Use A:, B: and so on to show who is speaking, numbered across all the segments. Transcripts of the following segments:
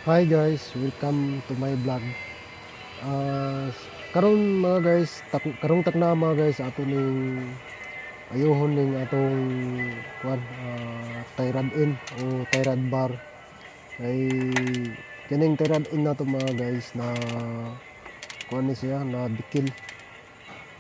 A: Hi guys, welcome to my vlog. Karon mga guys, karong takna mga guys, ato ning ayuhon ning atong kuan, tie rod end o tie rod bar. Kay kining tie rod end nato mga guys na kuan ni siya na bikil.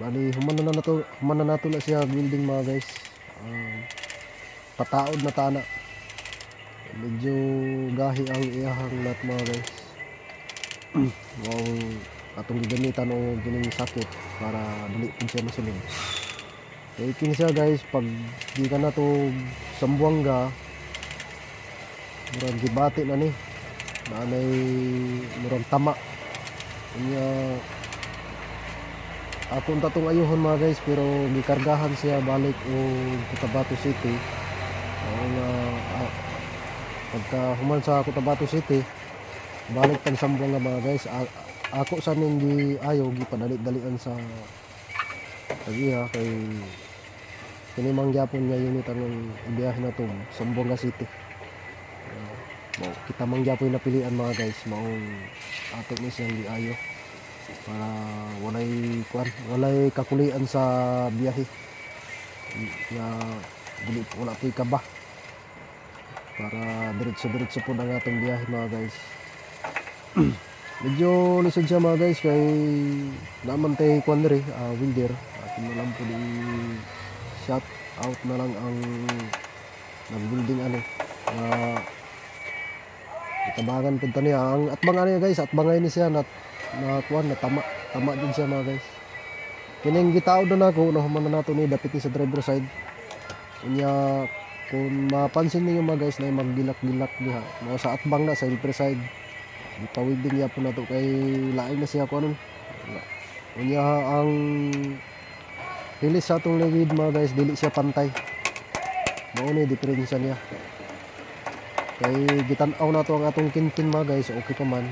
A: Bali human na nato, human na nato na siya welding mga guys. Pataod na tana. Medyo gahi ang iyahang nut mga guys. Mao atong gigamitan og kining sakit para dili pud siya masulod. Kay kini siya guys, pag di ka na to Zamboanga, murag gibati na ni. Naanay murag tama. Unya ako unta tong ayuhon mga guys, pero gikargahan siya balik og Cotabato City. Mao nga pagka human sa Cotabato City, balik tag Zamboanga mga guys. Ako sa ning gi ayo, gipadali-dalian sa tag-iya kay kini man gyapon nga unit ang ibiyahe na to Zamboanga City. Mao kita man gyapon napilian mga guys, maong ato ni siyang giayo para walay kuan, walay kakulian sa biyahe nga dili wala po'y kaba, para diretso-diretso po ang atong biyahe mga guys. Medyo lisod siya mga guys kay naman tay kuan diri, welder. Ato na lang po di shout out na lang ang nag-welding ano. Itabangan pud ta niya ang atbang ani guys, atbangay ni siya na na kuan na tama, tama din siya mga guys. Kining gitaod na nako na human na nato ni dapit ni sa driver side. Unya kung mapansin ninyo mga guys na maggilak-gilak diha mao sa atbang na sa helper side, ipawid din yapon nato kay lain na siya kuan. Unya ang hilis sa atong ligid mga guys, dili siya pantay. Mao ni diferensya niya kay gitan-aw nato ang atong kinkin mga guys, okay pa man.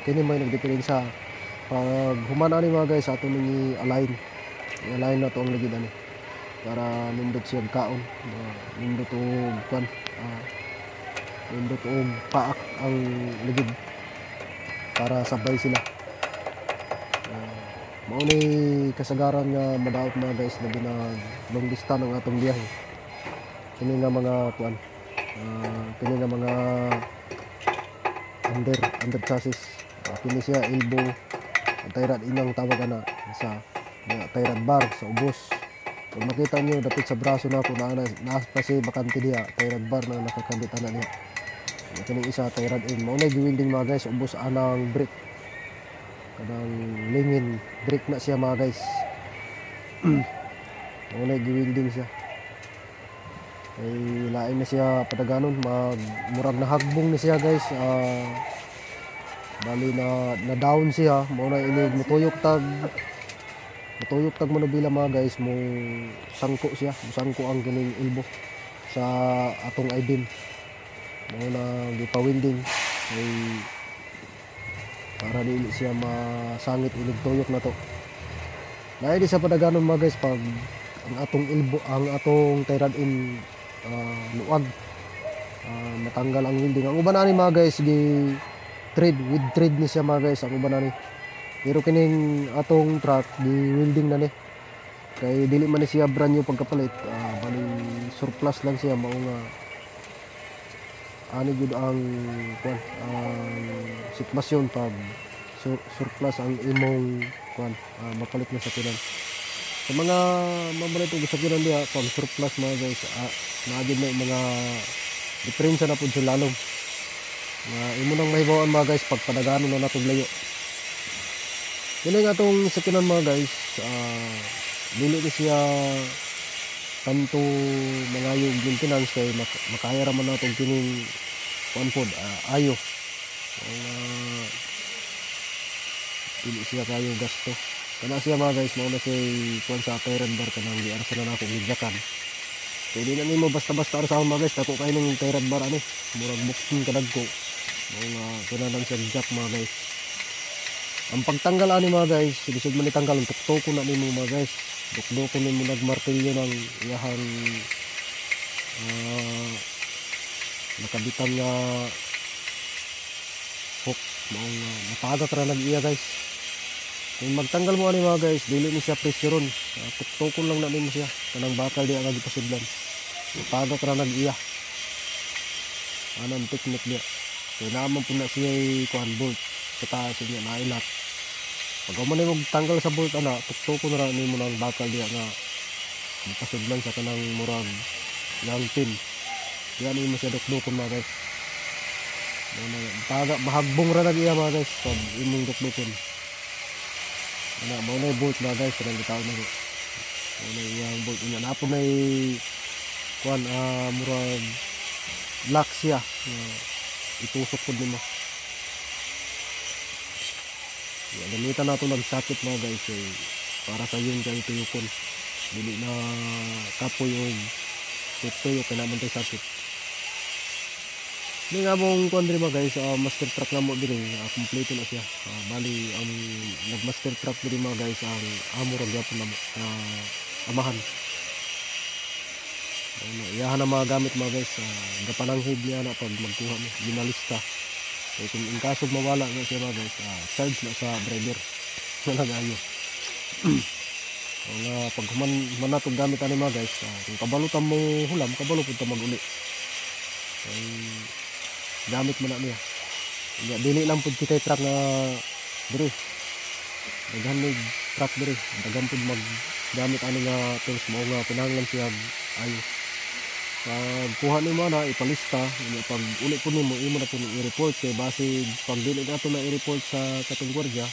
A: Kini may nagdiferensya pag human ani mga guys, ato ning i-align, i-align nato ang ligid ani para nindot siya kaon, nindot og kwan, nindot og paak ang ligid para sabay sila. Mao ni kasagaran nga madaot mga guys, labi na long distance ang atong biyahe. Kini nga mga kuan, kini nga mga under under chassis. Kini siya elbow tie rod inang tawag ana sa nga tie rod bar sa ubos. Kung makita niyo dapit sa braso na ako na na pa si bakante diha, tie rod bar na nakakabit ana niya. Kining isa tie rod end, mao na giwelding mga guys, ubos anang brake, kanang lingin brake na siya mga guys. Mao na giwelding siya kay lain na siya padaganon, mag murag nahagbong ni siya guys. Bali na na down siya, mao na inig mutuyok tag manubila mga guys, mo sangko siya, mo sangko ang kining elbow sa atong I-beam. Mao na gipa-welding kay para dili siya masangit inig tuyok na to. Lain di sa padaganon mga guys pag ang atong elbow, ang atong tie rod end luwag, matanggal ang welding. Ang uban ani mga guys gi thread, with thread ni siya mga guys ang uban ani, pero kining atong truck gi welding na ni kay dili man ni siya brand new pagkapalit. Bali surplus lang siya, mao nga ani gyud ang kuan, ang sitwasyon pag surplus ang imong kuan, mapalit na sakyanan. Sa mga mamalit og sakyanan diha, pag surplus mga guys, naa gyud na mga diferensya na pud sa lalom nga imo nang mahibaw-an mga guys pag padagano na natog layo. Kini nga atong sakyanan mga guys, dili ni siya tanto mangayog maintenance kay makaya ra man nato kining kuan pod, ayo. Mga dili siya kayo gasto. Kana siya mga guys, mao na siya kuan sa tie rod bar, kanang giarsa na nako gidyakan. Kay di na nimo basta-basta arsa mga guys, dako kay ning tie rod bar ani. Murag bukton kadagko. Mao nga kinahanglan siya jack mga guys. Ang pagtanggal ani mga guys, lisod man itanggal, ang tuktukon na nimo mga guys. Dukdukon nimo nagmartilyo ng iyahang nakabitan nga hook. Maong matagak ra nag iya, guys. Kung magtanggal mo ani, mga guys, dili ni siya pressuron. Tuktukon lang na nimo siya. Kanang bakal diya nga gipasudlan. Matagak ra nag iya. Anong technique niya? Kaya naman po na siya kuan, bolt sa taas niya na ilat. Pag man mo tanggal sa bolt ana, tuktukon ra nimo ng bakal diya nga gipasudlan sa kanang murag yang pin. Diyan nimo siya dukdukon, mga guys. Mao na, taga mahagbong ra nag iya, mga guys, pag imong dukdukon. Ana, mao na yung bolt, mga guys, kanang gitawag na ko. Mao na iyang bolt niya. Naa po na kuan, murag lock siya nga itusok pud nimo. Ya, gamitan nato ng socket, mga guys, eh, para sa yun kay tuyokon. Dili na kapoy og tuyo kay naman tay socket. Ni nga mong kuan diri, mga guys, master truck na mo diri, kompleto na siya. Bali ang nag master truck diri, mga guys, ang amo ra gyapon namo, amahan. Ano, iyahan na mga gamit, mga guys, gapananghid niya na pag magkuha mo, ginalista. Kaya kung in kaso mawala na siya, mga guys, charge na sa driver. Wala ayo. Nga pag human man natong gamit ani, mga guys, kung kabalo ta mo hulam, kabalo pud ta mag-uli. Kay gamit man na niya. Nya, dili lang pud kita truck nga diri. Daghan ni truck diri, daghan pud mag gamit ani nga tools, mao nga kinahanglan siya ayo. Pag kuha nimo na ipalista, nya pag uli pud nimo, imo na pud i-report kay basig pag dili nato na i-report sa katong gwardiya,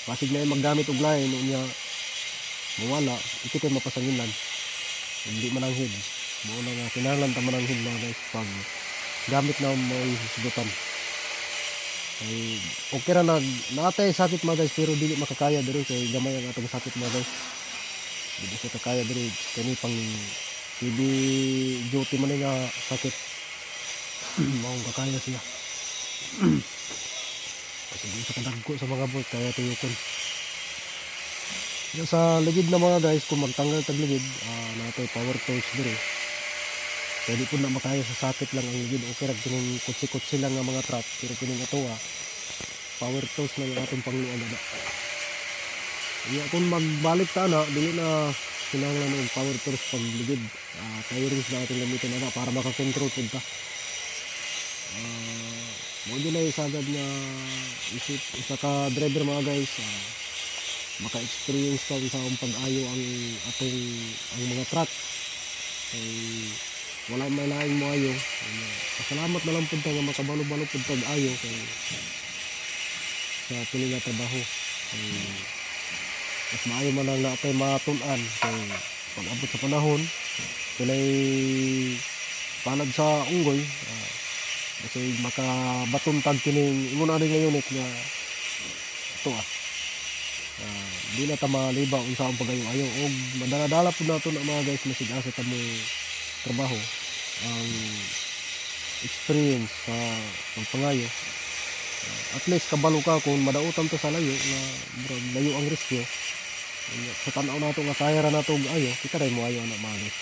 A: basig na maggamit og lain, unya mawala, ito kay mapasangilan. Hindi mananghid. Mao na nga kinahanglan ta mananghid, mga guys, pag gamit na mo hisgutan. Ay, okay ra na natay sakit, mga guys, pero dili makakaya diri kay gamay ang atong sakit, mga guys. Dili siya kakaya diri kani pang heavy duty man ni nga sakit. Maong kakaya siya. Kasi di sa kadagko sa mga bolt kaya tuyokon. Yung sa ligid na, mga guys, kung magtanggal tag ligid, natay power tools diri. Pwede po na makaya sa sakit lang ang ligid. Okay ra kining kutsi-kutsi lang nga mga truck, pero kining atoa, power tools lang ang atong pangluag ana. Iya, kung magbalik ta na, dili na kinahanglan og power tools pag ligid. Tie rings na atong gamiton ana para makakontrol pud ta. Mo din ay sagad nga isip isa ka driver, mga guys, maka-experience ka sa akong pag-ayo ang atong ang mga truck. Kay wala may laing mo ayo. Pasalamat na lang pud ta nga makabalo-balo pud tag ayo kay sa kini nga trabaho. Kay mas maayo man lang natay matun-an kay pag abot sa panahon pilay palad sa unggoy, kasi makabaton tag kining ingon ani nga unit nga ito ah. Di na ta maliba unsa ang pagayo-ayo og madala-dala pud nato na, mga guys, masig asa ta mo trabaho ang experience sa pagpangayo. At least kabalo ka kung madautan ta sa layo nga murag layo ang rescue. Unya, sa tan-aw nato nga kaya ra nato og ayo, kita ray mo ayo ana, mga guys.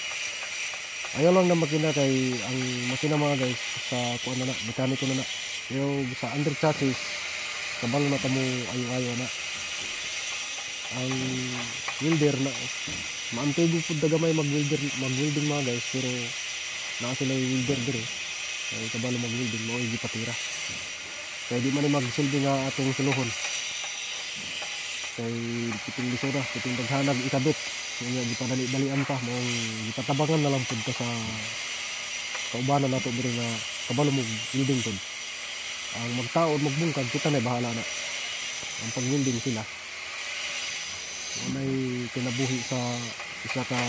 A: Ayaw lang na makina kay ang makina, mga guys, sa kuan na, mekaniko na na. Pero sa under chassis kabalo na ta mo ayo-ayo na. Ang welder na maantigo pud ta gamay mag-welder, mag-welding, mga guys, pero naa sila yung welder diri kay kabalo mag-welding, mao gipatira kay di man ni magsilbi nga atong suluhon kay piting lisura, piting daghanag ikabit. Unya gipadali-dalian pa, maong gipatabangan na lang pud ta sa kaubanan nato diri nga kabalo mo welding pud. Ang magtaod, magbungkag, kita na bahala na. Ang pag-welding sila. Mao nay kinabuhi sa isa ka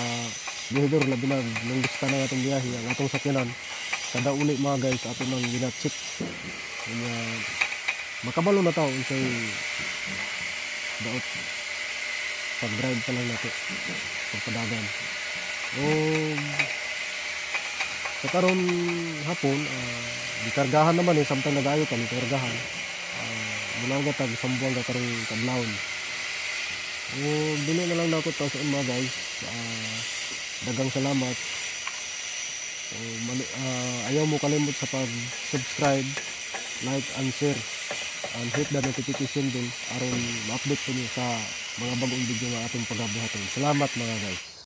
A: biyahedor, labi na nung gusto na atong biyahe. Ang atong sakyanan kada uli, mga guys, ato nang gina-check. Unya makabalo na tao unsay daot pag drive pa lang nato, pagpadagan. O sa karon hapon, gikargahan naman eh, samtang nagayo kami kargahan. Mularga tag Zamboanga karong kadlawon. O dili na lang nako ta sa mga guys. Daghang salamat. So, ayaw mo kalimot sa pag-subscribe, like and share and hit the notification bell aron ma-update po niyo sa mga bagong video nga atong pagabuhaton. Salamat, mga guys.